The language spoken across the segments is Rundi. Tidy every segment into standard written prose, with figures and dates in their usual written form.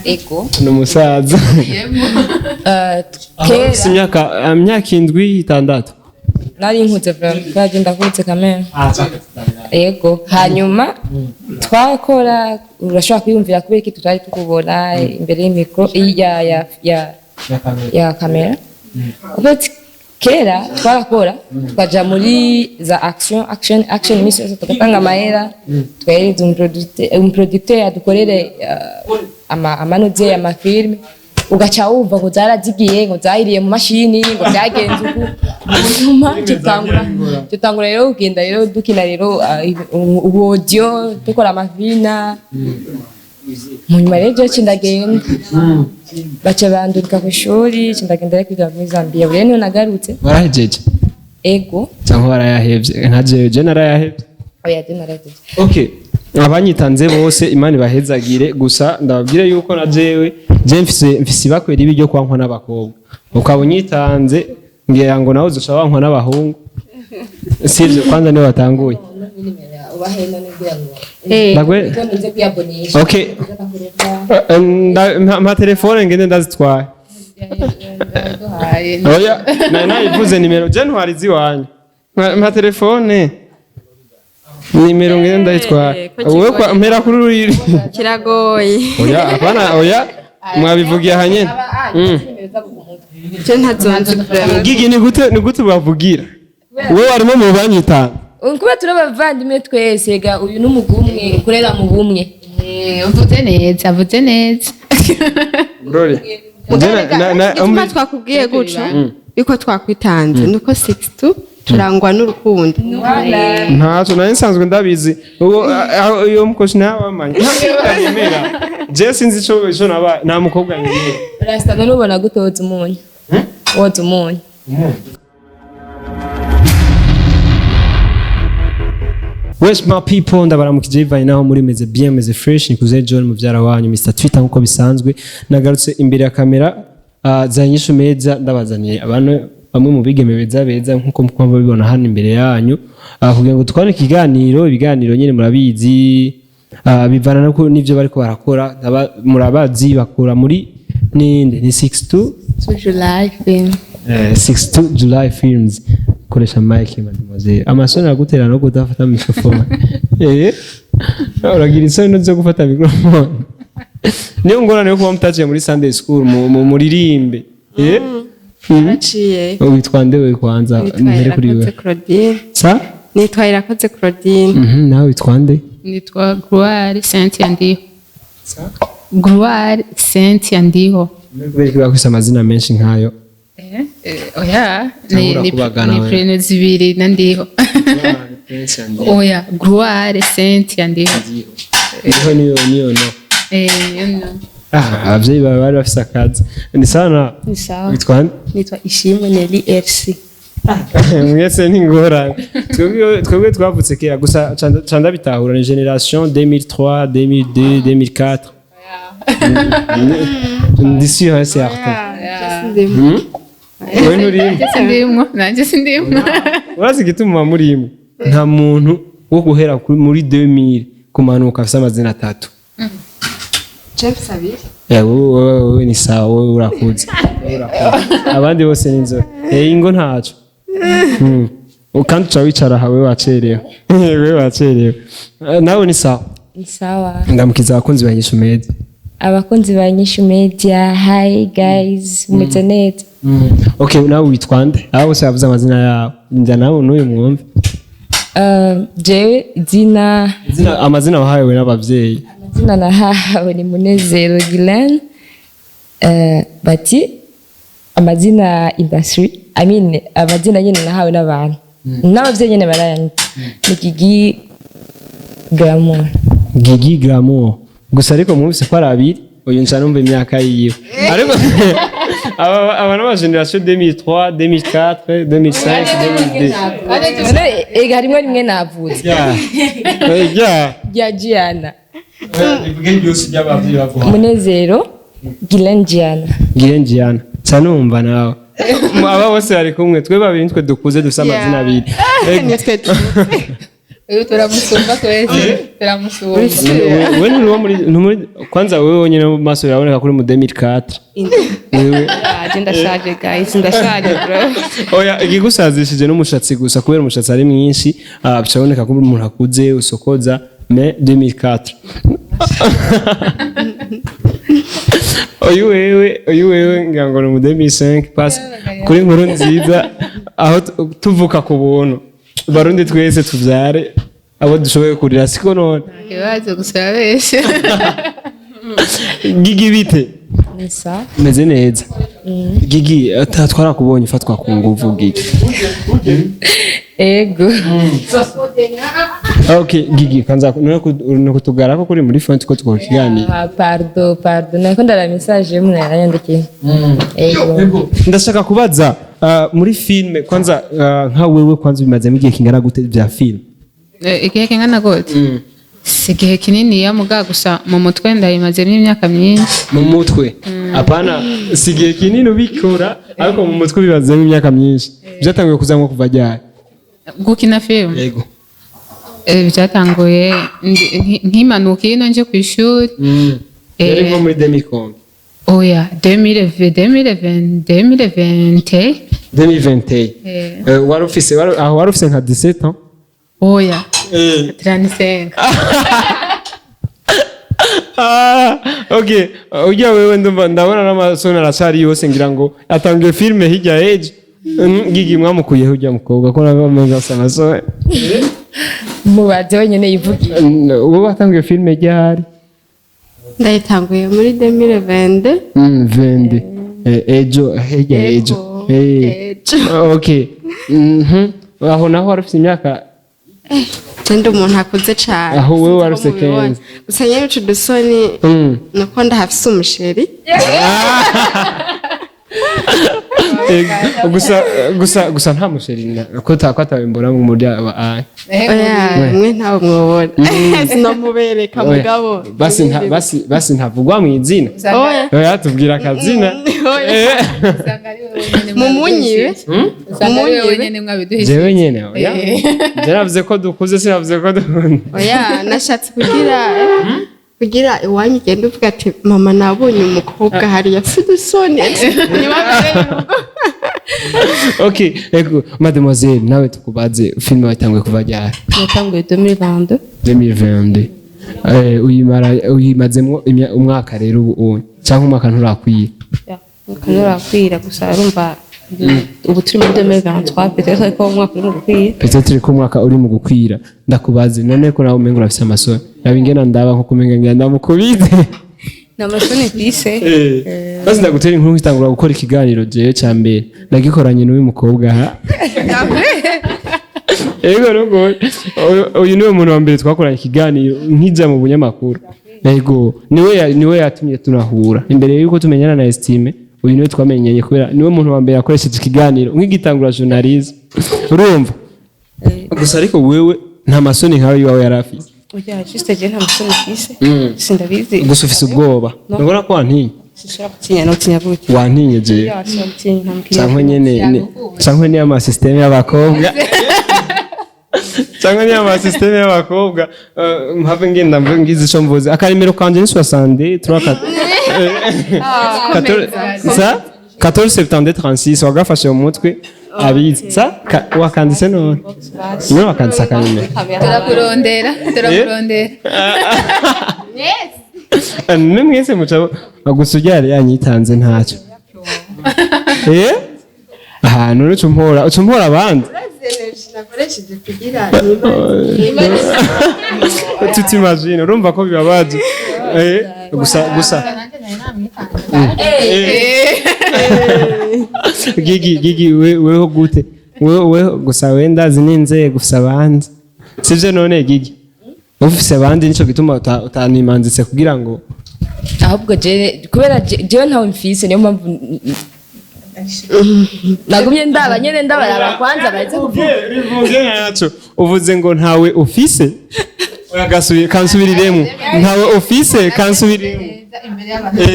Ego. Ni umusaza. Kera Ufise imyaka 7, 6. Nari nkuze vraiment, twaje ndakuze quand. Ego, hanyuma twakora, urashobora kwiyumvira kubera iki tutari tukubona imbere y'imikro ya kamera. En fait, kera twarakora, tukaja muri za action, action, action imisi yose, tugatanga amahera, tugahereza umuproducteur adukorere amanoze amafilme, ugaca wumva ngo zarazigiye, ngo zahiriye mu mashini, ngo byagenze uku. Nyuma tutangura rero kugenda rero dukina rero ubu audio, dukora amavina. Mu nyuma rero je ndagenda, baca bandurika ku ishuri, ndagenda rero kwiga muri Zambia. Ubu rero niho nagarutse. Warahejeje? Ego. Cyangwa warayahevye nka jewe? Je narayahevye. Oya, je narahejeje. Okay, abanyitanze bose Imana ibahezagire. Gusa ndababwire yuko na jewe je mfise ibakwe ribi ryo kwankwa n'abakobwa. Ukaba unyitanze, ngira ngo nawe uzoca wankwa n'abahungu, sivyo? Kwanza niwe watanguye. Ndagwe. Nze kuyabonesha. Okay. Mpa telefone ngende ndazitwaye. Oya, nari nayivuze nimero, je ntwara iziwanyu. Mpa telefone nimero ngende ndayitwaye. Ko Wowe kwa mpera kuri ruriri. Kiragoye. Oya, hapana, oya, mwabivugiye aha nyene. Je ntazonzi vraiment. Gigi, ni gute bavugira wowe warimo mu banyitanga? Kuba turi abavandimwe twese ga, uyu ni umugwi umwe ukorera mu bumwe. Uvuze neza, avuze neza. Gloria. Igituma twakubwiye guco yuko twakwitanze nuko 62 turangwa n'urukundo. Ntacyo nari nsanzwe ndabizi. Uwo uyo mukozi ntawamanye, nta mukobwa nyemera je, sinzi ico naba, nta mukobwa nyemera. Rasta, none ubona gute woza umunyu, woza umunyu? Where's my people? Ndabaramukije bivanye naho muri, meze bien, meze fresh. Ni kuze John muvyara wanyu, Mr Twitter, nkuko bisanzwe nagarutse imbere ya kamera za Nyishu Meza. Ndabazaniye abantu bamwe mu bigeme beza beza nkuko muko babibona hano imbere yanyu, kugira ngo tukwane ikiganiro. Ibiganiro nyene murabizi, bivana no n'ivyo bariko barakora. Murabazi bakora muri ninde? Ni 62 July film. 62 July Films. Koresha mic, mademoiselle, amasoni aragutera no kudafata microphone. Uragira isoni zo gufata microphone, niyo ngorane yo kuba mutaciye muri Sunday school muririmbe. Naciye. Witwa nde we kwanza? Nitwa Mpere kuri Irakoze we. Claudine. Sa? Nitwa Irakoze Claudine. Nawe witwa nde? Nitwa Gloire Cynthia Ndiho. Gloire Cynthia Ndiho. Kubera ko bakwise amazina menshi nkayo? Oya, Cyangwa ni urakubagana we. prénom zibiri na Ndiho. Oya, Gloire Cynthia Ndiho. Ndiho niyo no. Niyo no. Ah, abavyeyi bawe bari bafise akazi, ni sana. Ni sawa. Witwa nde? Nitwa Ishimwe Nelly RC. Mwese ni ingorane. Twebwe twavutse kera gusa ca ndabitahura, ni génération 2003, 2002, 2004, ndi sûr et certain. Wowe nturimo? Nanjye sindimwo, nanjye sindimwo. Urazi igituma murimo? Nta muntu wo guhera muri 2000 kumanuka afise amazina atatu. James abiri. Wowe ni sawa, wowe urakuze. Wowe urakuze. Abandi bose ni inzobe. Ingo ntaco. Kandi uca wicara aha, wewe wacerewe. Wewe wacerewe. Nawe ni sawa? Ni sawa. Ndamukiza abakunzi ba Nyishu Media. Abakunzi ba Nyishu Media, hi guys, mumeze neza? Okay, nawe witwa nde? Abo bose bavuze amazina yabo. Njya nawe n'uyu mwumve. Jewe izina Amazina wahawe n'abavyeyi. Amazina nahawe ni Munezero Guylaine. Bati amazina industry, I mean amazina nyene nahawe n'abantu n'abavyeyi nyene barayanyita, ni Gigi Glamour. Gigi Glamour. Gusa ariko mwumvise ko ari abiri, uyu nca numva imyaka yiwe. Ariko aba n'aba génération 2003, 2004, 2005, 2002. None, ega harimwo rimwe navutse. Yeah. Yeah. Rya Giana. Ivuge ryose ry'abavyeyi baguha. Munezero Guylaine Giana. Giren Giana. Nca numva nawe. Aba bose bari kumwe, twe babiri nitwe dukuze dufise amazina abiri. Ego. Nitwe. Uyu turamusumba twese, turamusumba. We ntuba muri ntumuri kwanza, wewe wenyine mu maso biraboneka kuri mu 2004 wewe. Ah, ndashaje guys, ndashaje bro. Oya, ikigusazishije n'umushatsi gusa, kubera umushatsi ari mwinshi, bicaboneka ko umuntu akuze usokoza. Mais 2004, uyu wewe ngira ngo ni mu 2005 pass kuri inkuru nziza aho tuvuka ku buntu. Barundi twese tuvyare abo dushoboye kurira, siko none? Ikibazo gusa, urabesha. Gigi, bite? Nisa. Meze neza. Gigi, ata twarakubonye ufatwa ku nguvu, Gigi. Ego. Okay Gigi, kanza no kutugara ko kuri muri front ko twakora ikiganiro. Ah, pardon, pardon, nako ndara message y'umuntu yaranyandikiye. Ego. Ndashaka kubaza, muri filme kwanza, nka wewe kwanza bimazemo igihe kingana gute bya filme? Igihe kingana gute? Si igihe kinini ya muga, gusa mu mutwe ndayimazemo imyaka myinshi. Mu mutwe, apana si igihe kinini ubikora, ariko mu mutwe bibazemo imyaka myinshi. Byatanguye kuzamwo kuva ryari? Gukina filime? Yego. Byatanguye nkimanuka ino nje ku ishuri. Yari nko muri 2000? Oya, 2020, 2020, 2020. 2021? Eh. Wari ufise aho wari ufise nka 17 ans? Oya, 35. Ah, okay. Ujya wewe ndumva ndabona n'amasoni aracari yose, ngira ngo atangiye filme hirya ejo. Gigi, mwamukuyeho ujya mukobwa ko nawe amenga asa amasoni? Mubaze wenyine yivugiye. Ubu watangiye filme ryari? Ndayitanguye muri 2022. 22. Ejo hirya ejo. Ejo. Okay. Aho naho wari ufise imyaka? Je ndi umuntu akuze cane. Aho wewe Sinzi wari ko ufise mubibona. 15. Gusa nyene utu dusoni nuko ndahafise umuchéri. Gusa nta muchéri ko ta ko atabimbona mu murya wa Oya, mwe ntawe mwobona, sinomubereka mugabo. Basi ntavugwa mu izina. Oya. Oya, tubwira akazina. Oya. Usanga ari wowe wenyene. Mumunyibe. Usanga ari wowe wenyene mwabiduhishije. Jewe nyene? Oya, je navuze ko dukuze, sinavuze ko dukunda. Oya, nashatse kugira iwanyu ugenda uvuga ati: "Mama, nabonye umukobwa hariya afite udusoni." Niba Okay, ego mademoiselle, nawe tukubaze, filime watanguye kuva ryari? Natanguye 2022. 2022. Uyimara uyimazemwo umwaka rero ubu unye, cyangwa umwaka nturakwiye? Kanurakwira, gusa urumva ubu turi muri 2023, peut-être ko umwaka uri mu gukwiye. Peut-être ko umwaka uri mu gukwira. Ndakubaze none ko nawe umenga urafise amasoni, raba ingena ndaba nko kumenga ngira ndamukubite. Ni amasoni mfise. Basi ndagutera inkuru, itangura gukora ikiganiro jewe ca mbere nagikoranye n'uyu mukobwa ha. Ego nuko uyu niwe muntu wa mbere twakoranye ikiganiro nkija mu bunyamakuru. Ego, niwe yatumye tunahura. Imbere yuko tumenyana na Estime, uyu niwe twamenyanye, kubera niwe muntu wa mbere yakoresheje ikiganiro nk'igitangura journalisme. Urumva gusa, ariko wewe nta masoni nkawe iwawe yari afise. Oya, juste je nta masoni mfise, sindabizi. Gusa ufise ubwoba. No. Nubona ko wantinye? Sinshobora gutinya, notinya gute? Wantinye jewe. Oya, sinshobora gutinya, nta mukiriya. Cyangwa nyene cyangwa ni ama système y'abakobwa, cyangwa ni ama système y'abakobwa. Mpave ngenda mvuge ngize ico mvuze, akarimero kanje ni 63 4 sa 14 72 36. Wagafashe mu mutwe abizi sa wakanditse none niwe wakanditse akarimero. Turakurondera, turakurondera. Ni mwese muca gusa uryari yanyitanze ntacyo. Ahantu uca umpora abandi. Nakoresheje kugira Tutimagine, urumva ko bibabaje. Gusa Gigi, weho gute? Wewe gusa we ndazi n'inzego, ufise abandi, sivyo none Gigi? Ufise abandi, nico gituma utanimanzitse kugira ngo Ahubwo je kubera jewe ntawe mfise, niyo mpamvu nagumye ndaba nyene, ndabaraba kwanza baheze kuvuga. Bivuge nkaco uvuze ngo ntawe ufise. Oya, kansubiriremo, ntawe ufise, kansubiriremo.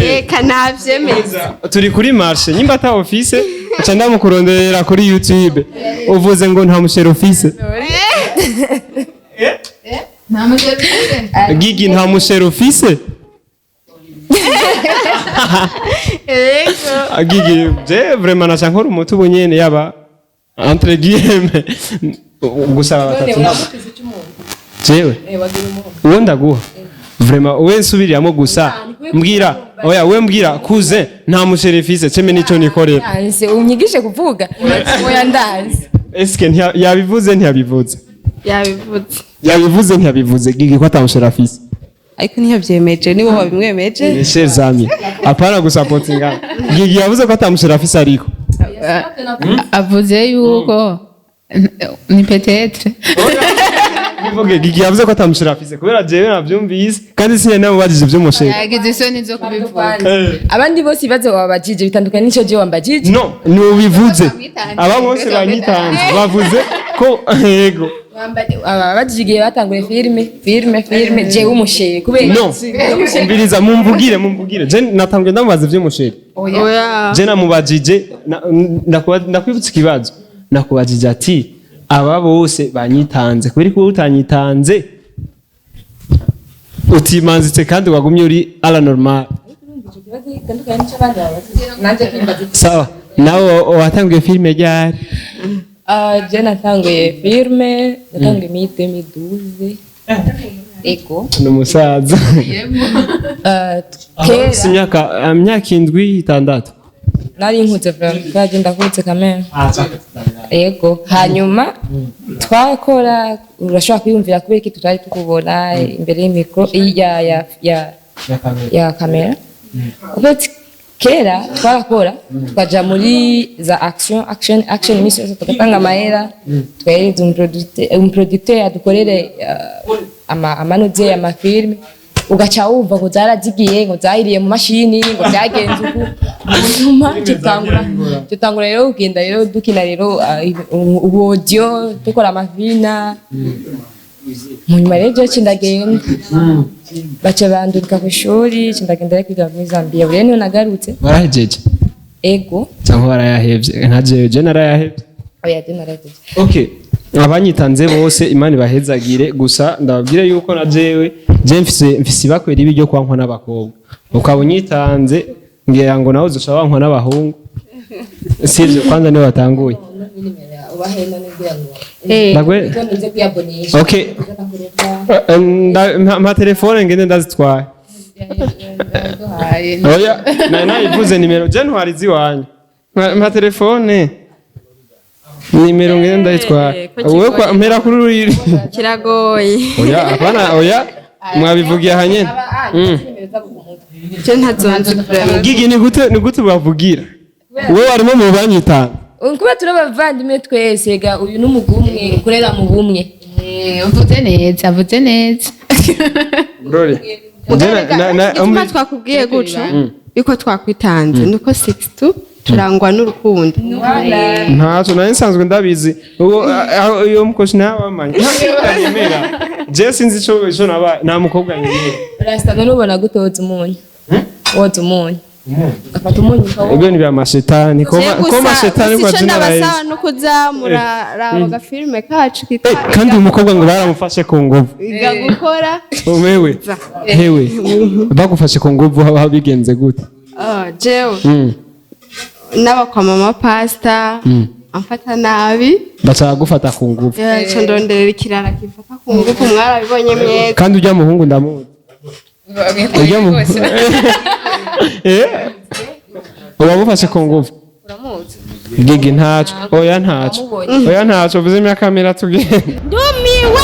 Reka navyemeza. Turi kuri marché, nyimba ata ufise nca ndamukuronderera kuri YouTube. Uvuze ngo nta muchéri ufise. Nta muchéri ufise. Gigi, nta muchéri ufise? Ego. Gigi, je vraiment naca nkora umuti ubu nyene, yaba entre guillemets gusa batatu. Jewe uwo ndaguha vraiment, uwe nsubiriramo gusa mbwira. Oya, we mbwira kuze, nta muchéri ufise ceme nico nikorera. Ndanze, unyigishe kuvuga. Oya, ndanze. Eske yabivuze, ntiyabivuze? Yabivuze. Yabivuze, ntiyabivuze, Gigi, ko ata muchéri afise? Ariko ntiyabyemeje, nibo wabimwemeje. Mes chers amis, apana gusapotinga. Gigi yavuze ko ata muchéri afise, ariko Avuze yuko ni peut-être. Bivuge, Gigi yavuze ko ata muchéri afise, kubera jewe navyumvise kandi sinari namubajije ivy'umuchéri. Yagize isoni zo kubivuga. Abandi bose ibibazo wabajije bitandukanye n'ico je wambajije. No, nubivuze. Bamwitanze. Aba bose banyitanze bavuze ko yego. Ababajije igihe batanguye filime, jewe umuchéri kubera No, umviriza, mumvugire, mumvugire. Je natanguye ndamubaza ivy'umuchéri. Oya. Je namubajije ndakwibutsa ikibazo nakubajije, ati aba bose banyitanze, kubera ko utanyitanze utimanzitse kandi wagumye uri à la normale. Nanjye kwimbaza. Sawa, nawe watanguye filime ryari? Ah, je natanguye filime, natanguye muri 2012, ego. Ni umusaza. Ah, si kera. Imyaka 7, 6. Nari nkuze vraiment, twaje ndakutse quand même. Yego, hanyuma twakora, urashobora kwiyumvira kubera iki tutari tukubona imbere y'imikro ya kamera. En fait, kera twarakora, tukaja muri za action, action, action iminsi yose, tugatanga amahera, tugahereza umuproducteur adukorere amanoze amafilme, ugaca wumva ngo zarazigiye, ngo zahiriye mu mashini, ngo byagenze uku. Hanyuma tutangura rero kugenda rero dukina rero ubu audio, dukora amavina. Mu nyuma rero je ndagenda, baca bandurika ku ishuri, nca ndagenda rero kwiga muri Zambia. Buriya niyo nagarutse. Warahejeje? Ego. Cyangwa warayahevye nka jewe? Je narayahevye. Oya, je narahejeje. Okay, abanyitanze bose Imana ibahezagire. Gusa ndababwire yuko na jewe je mfise ibakwe ribi ryo kwankwa n'abakobwa. Ukaba unyitanze, ngira ngo nawe uzoca wankwa n'abahungu, sivyo? Kwanza niwe watanguye. Ubahe none kugira ngo nze kuyabonesha. Okay. Mpa telefone ngende ndazitwaye. Oya, nari nayivuze nimero, je ntwara iziwanyu. Mpa telefone nimero ngende ndayitwaye. Ko Wowe mpera kuri ruriri. Kiragoye. Oya, apana, oya, mwabivugiye aha nyene. Je ntazonzi vraiment. Gigi, ni gute bavugira wowe warimo mu banyitanga? Kuba turi abavandimwe twese ga, uyu ni umugwi umwe ukorera mu bumwe. Uvuze neza, avuze neza. Glory. Igituma twakubwiye guco yuko twakwitanze nuko 62 turangwa n'urukundo. Ntacyo, nari nsanzwe ndabizi. Uwo uyo mukoshi ntawe wamanye, nta mukobwa nyemera je, sinzi ico naba, nta mukobwa nyemera. Rasta, none ubona gute woza umunyu? Woza umunyu, ugafata umunyu ukawo Ibyo ni bya mashetani Je ko mashetani gusa kwa ico jina la Yesu. ndabasaba no kuza muraraba agafilime kacu kitwa Kandi uyu mukobwa ngo baramufashe ku nguvu. Iga Gukora. Wewe hewe, bagufashe ku nguvu haba bigenze gute? Ah, jewe n'aba kwa mama pasita amfata nabi. Baca gufata ku nguvu. Yaca ndonderera ikirara kimfata ku ngufu, mwarabibonye mwese. Kandi ujya muhungu ndamuzi, ujya mu uwamufashe ku nguvu. Uramuzi? Gigi, ntaco, oya, ntaco, oya, ntaco uvuze. Imyaka kamera tugenda. Ndumiwe.